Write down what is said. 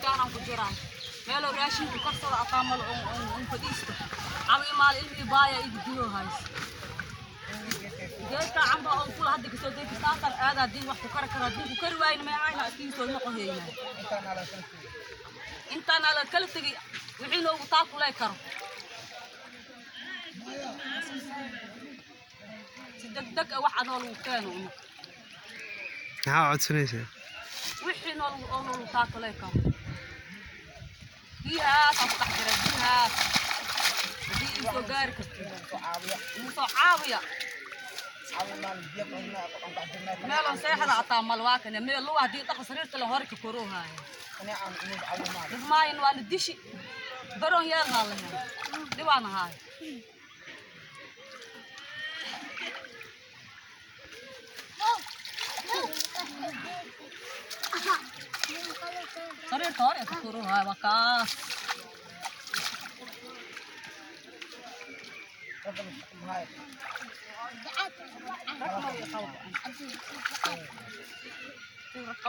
Qoyskaanaan ku jiraa meeloo raashinku karsada ataamal on fadhiisto cawi maal ilmii baaya igu dilo hayso geedka camba on kula hadda kasoo degi saasan aada haddii wax ku kari karo haddii ku kari waayna meecayna iskiisoo noqohaynaa intaan ala kala tegi wixii noogu taakulay karo si degdeg ah wax anoo lagu keeno una. Maxaa codsanaysaa? Wixii nool oo nool taakulay karo biyahaas aan ku dhex jira biyahaas haddii ii soo gaari kartid igu soo caawiya meeloon seexda ataa malwaakane meel luwa haddii dhaqa sariirta la hore ka koroohaya dhibmaayin waa la dishi baroon yeelnaa la helo dhibaan ahaay. Sariirta hore ka koroohaya waa kaas.